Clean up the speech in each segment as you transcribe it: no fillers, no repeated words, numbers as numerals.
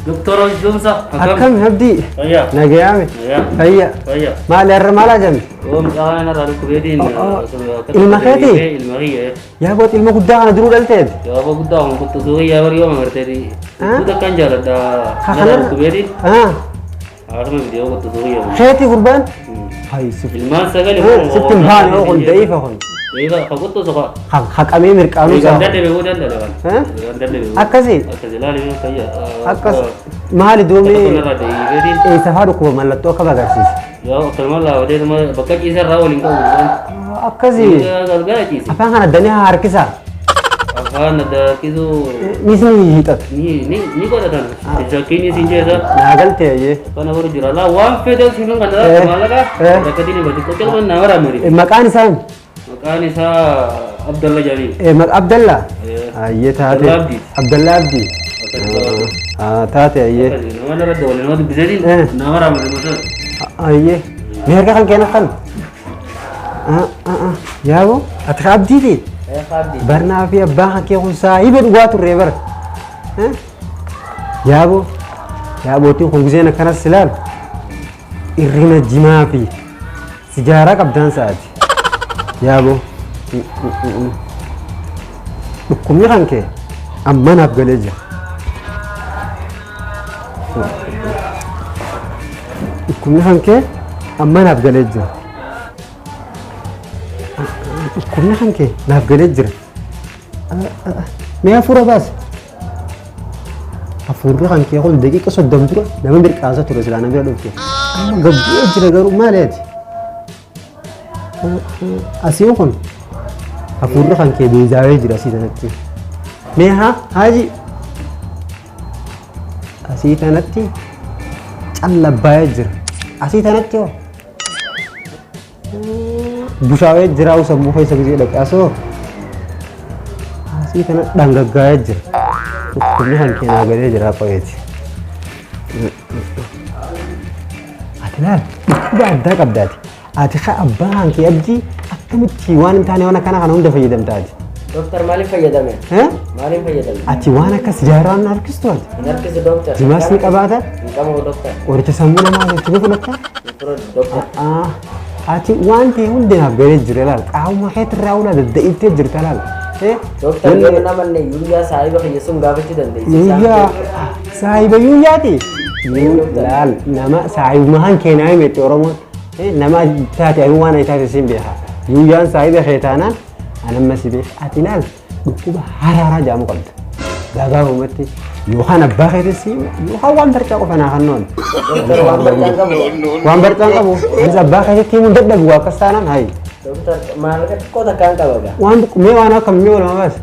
Doktor Hojjoomsa. Akkam Abdii? Fayyaa. Nagayaame. Fayyaa. Fayya. Fayyaa. Maali har'a maal ajame? Yoo mucaa kana irraa dhukkubeetiin. Ilma keetii? Ilma kiyya. Yaa booti ilma guddaa kana duruu dhalteeti. Jawaaba guddaa kun kuttusuu kiyyaa barii yoo magarteeti. Ah? Guddaa akkan jaaladha. Ha, Narraa kanarra- dhukkubeetiin. Ah, Haasuma viidiyoo kuttusuu kiyya. keetii gurbaan? Hay si. Ilmaan sagalee. Sitti hin baane oo kun da'iifa kun. Da'iifa ha kuttusu haa. Haqamee mirqaanuu Eegan isaa. dadhabe boo danda'e kan. Eh? Eegan dadhabe boo. Akkasii? Akkasii ilaali yoo fayyaa. Akkas maali duumee Kanarraa da'iifeetiin. eessa faa dhukkuba mallattoo akkam agarsiisa? Yoo akkanuma laafatee bakka ciisarraa waliin qabu. Akkasii. Galgala ciise. Afaan kana addanii haa harkisaa. Afaan adda harkisuu Nis ni hiixata. ni godhatan. Shakkiin isin jeessa. Naa galtee ayyee. Kana boru jira. Laa waan fedhe siin kan Eh, maallaqa eh. rakkatiin himati. Qoqqee nama raamari. Maqaan isaa Maqaan isaa Abdalla Jaliil. Abdalla. Eh. Ayyee taate. Abdalla Abdii. Abdalla Abdii. Ah, taate ayyee. Nama irratti waliin nama dubbiseetiin Eh. nama raamari masaa. Ayyee. Mee harka kan keenya kan? Yaaboo ati ka Abdiiti? Barnaa fi abbaan kan kee kun saahiba dhugaa turre bara. Yaaboo yaabootiin kun gizeen akkanas ilaalu irrina jimaa fi sijaaraa qabdaan sa'aati. Yaaboo dhukkubni kan kee amma naaf galee jira. Dhukkubni kan kee amma naaf galee jira. Dhukkubni kan kee naaf galee jira. Mee hafuura baasi. Hafuurri kan kee kun daqiiqa 30 dura nama mirqaansa ture silaa nama bira dhufte. Amma gabbu'ee jira garuu maali ati? Asiin kun hafuurri kan kee beezaawee jira asii kanatti. Mee haa haaji asii kanatti callabbaa'ee jira. Asii kanatti hoo bushaawee jira sammuu keessa gisee dhaqe asoo asii kana dhangaggaa'ee jira. Dhukkubni kan kee naa galee jira qo'eeti. Ati laal dhukkuba addaa qabdaati. Ati ka abbaa kan kee abdii akkamitti waan hin taane waan akkana kana hunda fayyadamtaati. Doktar maaliif fayyadame? Eh? Maaliif fayyadame? Ati waan akka sijaaraa hin harkistu ati. Hin harkisu doktar. Jimaas ni qabaata. Hin qabu doktar. Qoricha sammuu namaa itti ni fudhatta. Hin fudhadhu doktar. Ah, Ati waan ta'e hundi naaf galee jira laal. Qaama keetirraa ulaa dadda'iftee jirta laal. Eh? Doktar yoo hin amanne yuuyyaa saahiba kiyya sun gaafachuu dandeessa. Yuuyyaa saahiba yuuyyaati. Laal nama saahibuma kan keenaa himetti Oromoon. Eh, Nama taate ani waan ani taate siin beeka. Yuuyyaan saahiba kee taanaan ani amma si beeka. Ati laal dhukkuba haraaraa jedhamu qabda. Gabaabumatti yookaan abbaa keetis si hima yookaan waan barcaa qofa naa kan noon. Doktar waan barcaan qabu. Waan barcaan qabu anis abbaa keetitti himuun dadhabu waa akkas taanaan hayi. Doktar maallaqa xiqqoo takkaan qaba gaa. Waan mee waan akkam mee walumaa baas.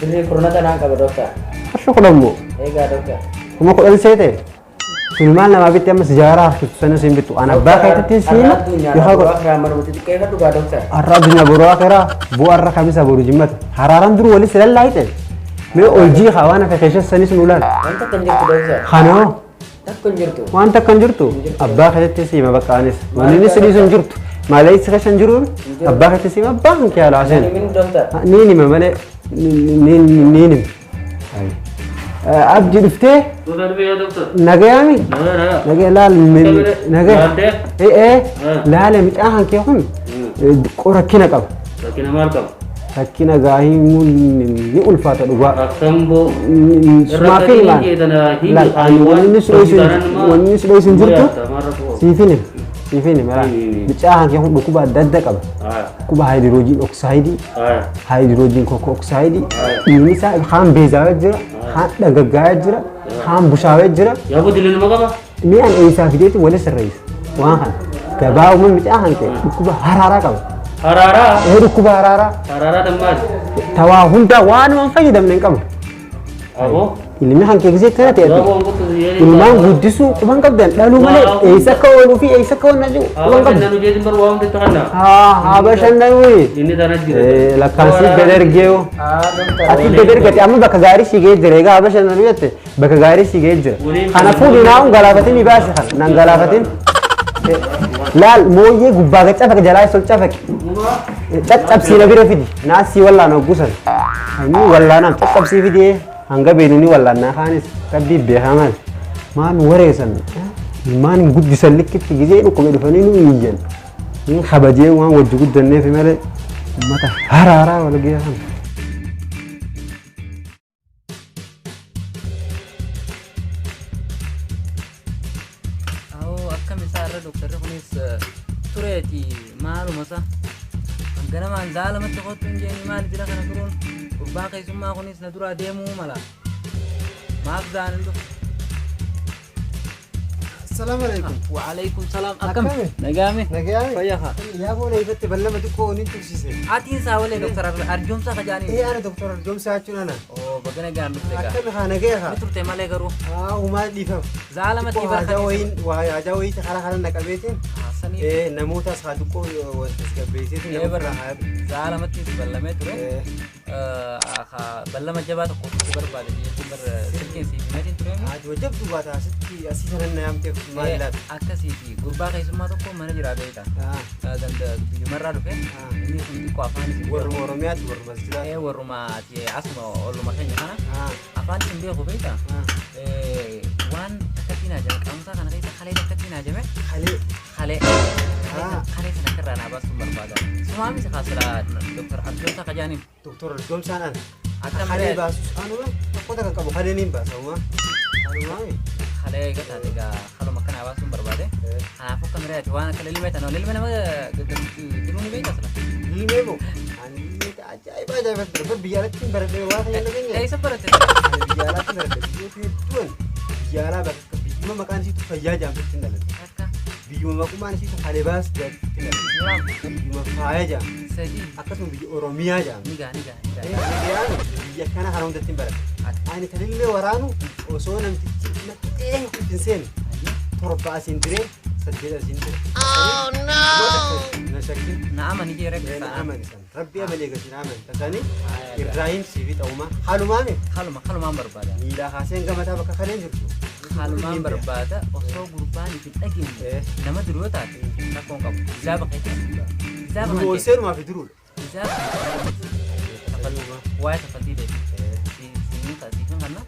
Birrii kurna tanaan qaba doktar. Qarshii 10 moo Eegaa doktar. 10,000 seete. Sun maal namaa bitti amma sijaaraa harkistu sanis hin bittu. An abbaa keetitti si hima yookaan Har'a addunyaa manumatti xiqqeeffadhu gaa doktar. Har'a addunyaa boruu akiraa bu'aa irra kamisa boru jimmata. Haraaran dur wali si lallaayite. Mee ol jiikaa waan hafe keessa sanis nu laal. Waan takka hin jirtu doktar. Kanoo Takka hin jirtu. waan takka hin jirtu abbaa keetitti si hima bakka anis. Wanni inni si dhiisu hin jirtu. Maaleessi keessa hin jiru abbaa keetitti si hima abbaa kan kee alaa Hin seenu. himin doktar. Niin hima malee niin hima. Abdi dhuftee Doktar dhufee yaa doktar. nagayaami? Nagaa nagaa. Nagaya laal nagaya. Laaltee? Ee laala midhaan kan kee kun xiqqoo rakkina qaba. Rakkina maal qaba? Rakkina gaahii ni ulfaata dhugaa. Akkam boo. Sumaa fi himaan. Laal wanni si dhoysu wanni si dhoysu hin jirtu siifin hima siifin hima laal midhaan kan kee kun dhukkuba adda adda qaba. Dhukkuba haayidiroojiin oksaayidii haayidiroojiin kookoo oksaayidii dhiigni isaa kaan beezaawee jira kaan dhangaggaa'ee jira kaan bushaawee jira. Yaa buddi nama qaba. Mi'aan eessaa fideeti wali sirreessa waan kana gabaabuma midhaan kan ta'e dhukkuba haraaraa qaba. Haraaraa. Ee dhukkuba haraaraa Haraaraa tan maali? tawaa hundaa waanuma hin fayyadamne hin qabu. Aboo. Ilmi kan kee gisee kana ta'e ilmaan guddisuu quban qabdan dhaluu malee eessa akka ooluu fi eessa akka oolna jiru quban qabdan. Haa haa bashannanuu. Lakkaansi gad ergeeyo. Ati gad ergate amma bakka gaarii si ga'ee jira egaa haa bashannanuu jette bakka gaarii si ga'ee jira. Kana fuudhi naa hun galaafatin baasi kana nan galaafatin. Laal mooyyee gubbaa gad cafaqe jalaa sol cafaqe. Caccabsii na bira fidi. Naasii wallaan hoggusan. Inni wallaanaaf caccabsii fidee hanga beenu ni wallaannaa kaanis rabbii beekaa maal. Maal wareessan ilmaan hin guddisan likkitti gizee dhukkube dhufanii nu iyyan. Inni kabajee waan wajji guddanneef malee uummata haraaraa wal ga'ee kana. Awoo akkam isaa irra dooktarri kunis tureeti maaluma isaa. Ganamaan zaalamatti kottu hin jeeni maali jira kana turuun gurbaan keessummaa kunis na duraa deemuu mala. Maaf zaanin dhufu. Assalamu alaikum. Waalaikum salaam. Akkam? Akkami? Nagaame? Nagaame? Fayyaa haa. Yaa boona ifatti ballama xiqqoo ni tursiise. Atiin isaa walee dooktar Arjoomsaa kajaanii. Ee ana doktor Arjoomsaa jechuun ana. Oo bagana gaan dhufte gaa. Akkami haa nagaya haa. Ni turte malee garuu. Haa humaa dhiifama. Zaalamatti Xiqqoo haajaa wayiin waa haajaa wayiitti karaa kana naqabeetiin Sanii. ee namootas haa xiqqoo tasgabbeesseetiin Ee barra. namoota haa Zaalamatti ballamee ture. ee Ballama jabaa tokko si barbaade jechuun bar silkiin siif himeetiin ture. haajuma jabduu baata asitti asii sanan na yaamteef maal laata? Akkasiiti gurbaa keessummaa tokko mana jira beekta. Haa Ganda biyyumarraa dhufe. Ah. Inni kun xiqqoo afaan isin warruma Oromiyaatti warruma Masjidaa. Ee warruma ati asuma olluma keenya kana Haa afaan isin beeku beekta. haa Waan takkatti naajame qaamsaa kana keessa kalee takkatti naajame kalee kalee Ah. kalee sana irraa naa baasuun barbaada. Sumaami si kaasila Dr. Abdoosaa Kajaaniin. doktor Arjoomsaan ana. Akkam Kalee ta'e? baasus anuma tokko takka qabu kalee niin baasa umaa. Anumaa Kalee egaa egaa haluma akkanaa baasuun barbaade. Kanaafuu akka miraati waan akka lilmee tana lilmee nama gaggabduu ni beekta sila. Lilmee moo? Ani ajaa'iba ajaa'ibatti darba biyya alatti baradhee waa ta'e nageenya. Eessa baratte? Ani biyya alaatti baradhe biyyoota hedduun biyya alaa bakka biyyuma maqaan isiitu fayyaa jaamtutti hin dhaladhe. Takka Biyyuma maqummaan isiitu halebaas jaamtutti hin dhaladhe. lama Biyyuma faaya jaamtu. sadii Akkasuma biyya Oromiyaa jaamtu. ni gaa ni gaa ni gaa. Biyya kana kana hundatti hin baradhe. Ani kan illee waraanu osoo namtichi naqxee hin seene torba asiin diree saddeet asiin dire. Oh no! Na shakkin. Na amani jee rabbi Na sana. amani san. Rabbi amalee gasi na amani. Tasani Ibrahim siifi ta'uma. Halumaame Haluma halumaan barbaada. miilaa kaaseen gamataa bakka kaleen jirtu. Halumaan barbaada osoo gurbaan itti dhageenye nama duroo taate rakkoon qabu. Hisaaba keetis. Hisaaba kan Duruu kee. seenumaa fi duruudha. Hisaaba waa'ee kaffaltii deebi. Siiniin siifin kanna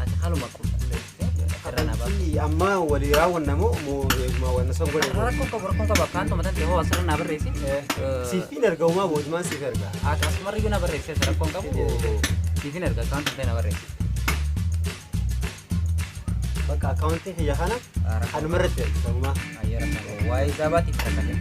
ati haluma qulqulleessitee irra naa baafte. Amma walii raawwannamoo moo eeguma wanna san godhe. Rakkoon qabu rakkoon qabu akkaan tumatan ta'e hoo asirra naa barreessi. Siifiin erga uumaa boojumaan siif erga. Akkasumarra iyyuu na barreessee rakkoon qabu siifin erga akkaan tumtee na barreessi. Bakka akkaawuntii kiyya kana kanuma irratti erga uumaa. Waa'ee hizaabaatiif rakkate.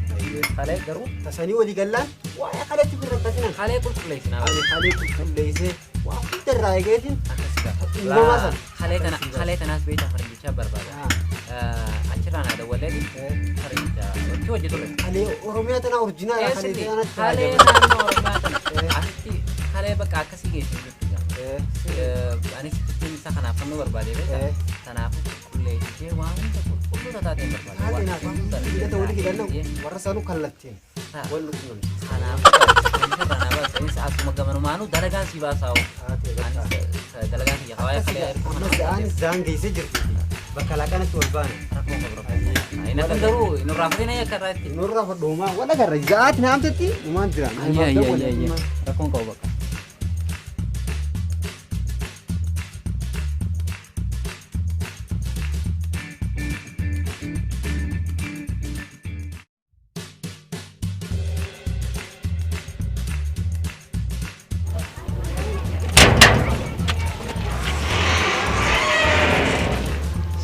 Kalee garuu Tasanii walii gallaan waa'ee kaleetti birra akkasinan. kalee qulqulleessinaa. Ani kalee qulqulleessee waa hunda irraa eegeetiin Akkas gaa. uumamaa sana. Kalee kana kalee kanaas beektaa faranjichaa barbaada. Achirraa naa dawwaleeti faranjichaa hojii hojjetu ture. Kalee Oromiyaa tana orjinaala kalee Eessi tanatti kalee naannoo Oromiyaa tana asitti kalee bakka akkasii geessu jechuudha. Anis ittiin isaa kanaaf fannoo barbaade beektaa. Kanaafuu qulqulleessitee waan hunda qulqulluu tataateen barbaada. Haati naaf hidhata walii hidhanna warra sanuu kallattiin wal nuqunnamsiisa. Kanaafuu irraa naa baasa. Innis asuma gamanumaanuu dalagaan si baasaa oo. Haati bakka. Anis dalagaan kiyya hawaaya kalee erga Amma za'aan za'aan geessee jirti. Bakka laaqanatti wal baana. Rakkoo qabu rakkoo qabu. Inni kun garuu nurraa fuudhee akka irraa itti. Nurraa fadhuumaa wal agarra za'aati naamtetti dhumaan jira. Rakkoon qabu bakka.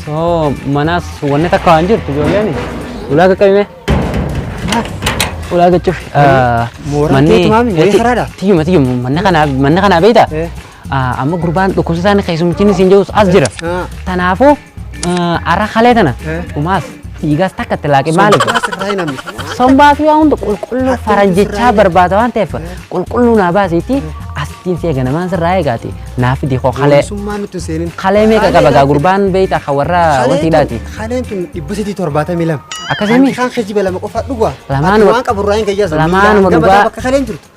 So manas wanni takka waan jirtu ijoolleen ulaa qaqqabime. Ulaa qaqqabi. Mooraan keetumaami, wayii karaadha? Tiyyuma tiyyuma manni kanaa beektaa? Amma gurbaan dhukkubsataan keessumtiin siin jedhus as jira. Kanaafuu arra kalee tana dhumaas dhiigaas takka itti laaqe maaliif? Sombaa fi waan hunda qulqulluu faranjichaa barbaada waan ta'eef qulqulluu naa baasiitti asittiin si eegana maan sirraa eegaati naaf fidi koo kalee. Summaan nutti hin seenin. Kalee meeqa qaba gaa gurbaan beektaa kan warra wantiidhaati. Kaleen tun 372. Akkasii Kan kijiba lama qofa dhugaa. Lamaanuma- Waan qabu irraa hin gayyaasa. lamaanuma Miilaan dhugaa. Bakka kaleen jirtu.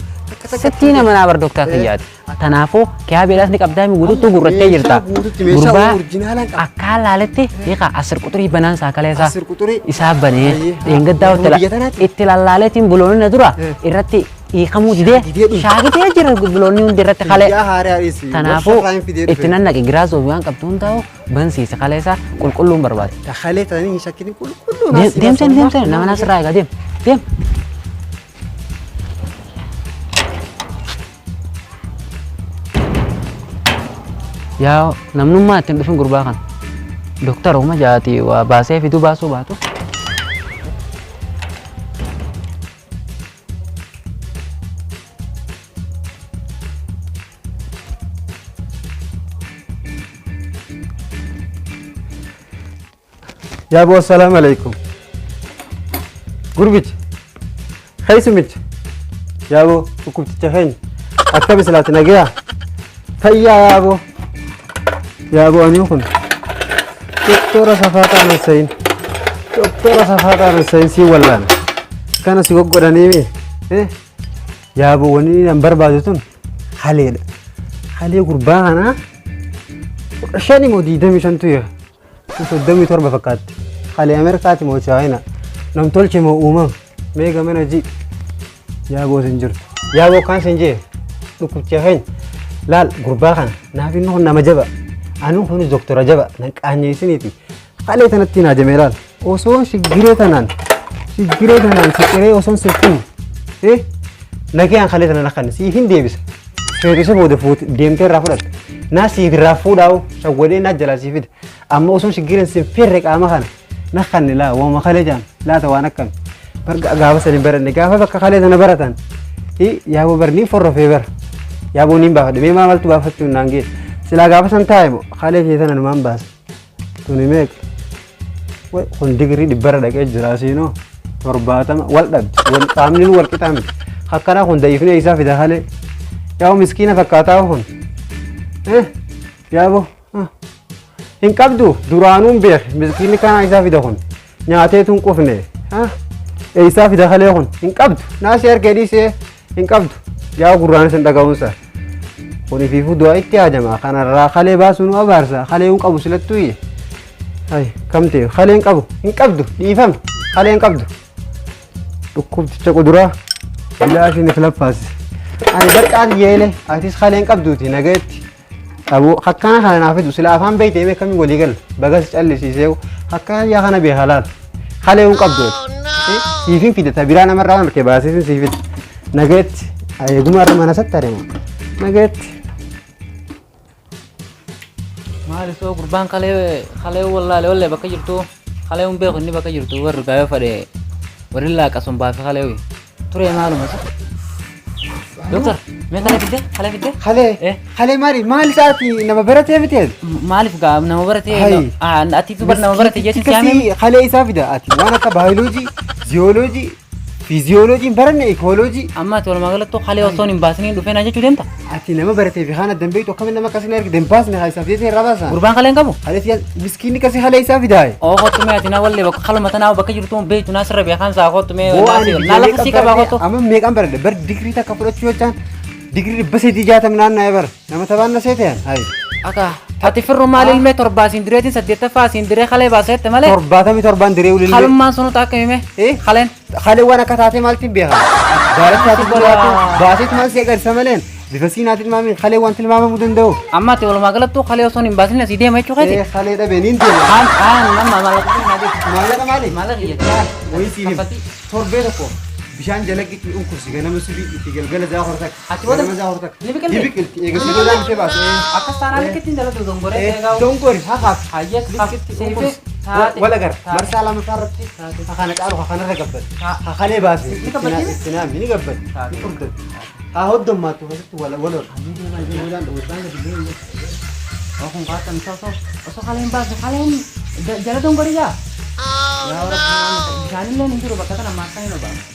Takka takka. Sittii nama naa bar doktar kiyyaati. Kanaafuu kiyaa beelaas ni qabdaa mi guutuutti gurrattee jirta. Meeshaa guutuutti meeshaa Gurbaa oriijinaalaan qaba. akkaan laaletti hiika asir quxurii banaan saakalee isaa Asir quxurii. isaa banee Ayyee. dheengaddaa Biyya tanaatti? itti lallaaleetiin buloonni na dura Eh. irratti hiikamuu didee Didee dhufe. shaagitee jira buloonni hundi irratti kalee. Biyyaa haaraa dhiisi. Kanaafuu Warshaa fidee dhufe. itti nan naqe giraasoo waan qabdu hundaa'u bansiise kalee isaa qulqulluun barbaade. Kalee ta'anii hin shakkini qulqulluu. Deemseen deemseen nama nasirraa egaa deem deem. Yaa namnummaa ittiin dhufin gurbaa kana. Doktara uma jaati waa baasee fiduu baasuu baatu. Yaa boo assalaamu alaikum. Gurbicha. Keessumicha. Yaa boo dhukkubticha keenya. Akkam islaati nagayaa? Fayyaa yaa boo. Yaa boo ani kun doktora safaa ta'an sayin. Doktora safaa ta'an sayin si wallaana. Kana si goggodhanii mi? Eh? Yaa boo wanni nan barbaadu tun haleedha. Halee gurbaa kanaa 15 moo 25tu jira. 37 fakkaatti. Halee Ameerikaati moo Chaayina? Namtolche moo uumama? Mee gamana ji. Yaa boo sin jirtu. Yaa boo kaan sin jee dhukkubcha keenya. Laal gurbaa kana naaf inni kun nama jaba. Ani kunis doktora jaba nan qaanyeessiniiti. Halee tanatti naa jame laal. Osoo shiggiree tanaan shiggiree tanaan siqiree osoon sirfin. Eh? Nagayaan halee tana nakkanne siif hin deebisa. Feetisa booda fuute deemtee irraa fudhatta. Naa siif irraa fuudhaa'u shawwadee naa jalaa siif fida. Amma osoon shiggireen sin firre qaama kana nakkanne laa waama kalee jaan laata waan akkami. Barga gaafa sani baranne gaafa bakka kalee sana baratan. Yaaboo bar niin forrofee bara. Yaaboo niin baafadhe mee maa maltu baafachuun naan geesse. Silaa gaafa san taa'e moo kalee kee tana numaan baasa. Tuni meeqa? Way kun digirii dhibbarra dhaqee jira siinoo 70 wal dhabdi wal qaamni nu wal qixaa miti. Akkanaa kun da'iifnee isaa fida kalee. Yaaboo miskiina fakkaataa kun. Eh yaaboo hin qabdu duraanuun beek miskiinni kanaa isaa fida kun nyaateetu hin qufne. Eessaa fida kalee kun hin qabdu naasii harkee dhiisee hin qabdu yaa gurraanis hin dhaga'uunsa. Kun ifiifuu du'aa itti haajama kanarraa kalee baasuu nu abaarsa kalee hin qabu silattuu iyye. Hay kam ta'e kalee hin qabu hin qabdu dhiifama kalee hin qabdu. Dhukkubticha kuduraa bilaashiin if laffaasise. Ani barqaan yeele atis kalee hin qabduuti nagayetti. Aboo akkana kana naaf fidu sila afaan beeytee beekami walii gala bagas callisiisee akkana yaa kana beeka laal kalee hin qabdu. Siifin fida ta biraa namarraa waan harkee baasee siif fida. Nagayetti eeguma irra mana satti adeema. Nagayetti. Maali soo gurbaan kalee kalee wallaalee wallee bakka jirtu kalee hin beeku inni bakka jirtu warri gaayoo fadhe warri laaqa sun baafe kalee ho'i. Turee maaluma isa. Doktar mee kalee fidde kalee fidde? Kalee Eh. kalee maali maali isaati nama baratee miti? Maaliif gaa nama baratee Hai. ati bar nama baratee jechuun si haamee Kalee isaa fida ati waan akka baayoloojii, ziyooloojii, fiiziyooloojii hin baranne ikooloojii. amma ati walumaa galattuu kalee osoo hin baasiniin dhufee naa jechuu deemta. Ati nama baratee fi kaan addan beektu akkamiin nama akkasii ergi deempaasne haa isaaf jeetee irraa baasan. Gurbaan kalee hin qabu. Kalee siyaa miskiinni akkasii kalee isaa fidaa. Oo kottu mee ati na wallee bakka kaluma tanaa bakka jirtu beektu naa sirra beekaan saa kottu mee Boo ani naa lafa sii qabaa kottu. Amma meeqaan baradhe bar digirii takka fudhachuu jechaan digirii 360 naanna'ee bara nama taphaan na seeteen hayi. Akka ati firru maal ilmee torbaa siin direetiin saddeettaffaa siin diree kalee baaseette malee 77 diree ulillee. kalummaan sunu akka hime Eh? kaleen. Kalee waan akka taatee maaltiin beekama? Jaalatti taatee jiraatu baaseet maal si agarsiisa maleen bifa siinaatiin maamiin kalee waan tilmaamamuu danda'u. Amma ati walumaa galattuu kalee osoo hin baasin asii deema jechuu keeti. Eh kalee dhabee niin deema. Kaan kaan nama maallaqa naa deema. Maallaqa maali? Maallaqa kiyya. Wayii siif hima. Kaffaltii. Torbee tokko bishaan jalatti unkursi ganama subii itti galgala zaa hortak. Achi booda Ganama zaa hortak. ni biqilti? Ni biqilti. Eegasii boodaan ishee baase. Akkas taanaan likkitti dalatu dongoree Eh, eegaa. dongori haqaaf. Hayyee Likkitti siifee unkursi. taate. Wal agarra. Taate. Marsaa lammaffaa irratti hakana caalu hakanarra gabbate. Hakalee baase. Ni gabbatti? Itti naami ni gabbate. Taate. Ni furdate. Haa hoddommaattu asitti wal wal hor. Kun kaatan osoo osoo kaleen baase kaleen jala dongorii jaa. Yaa rabbi bishaanillee hin jiru bakka kana maakkaa hin obaase.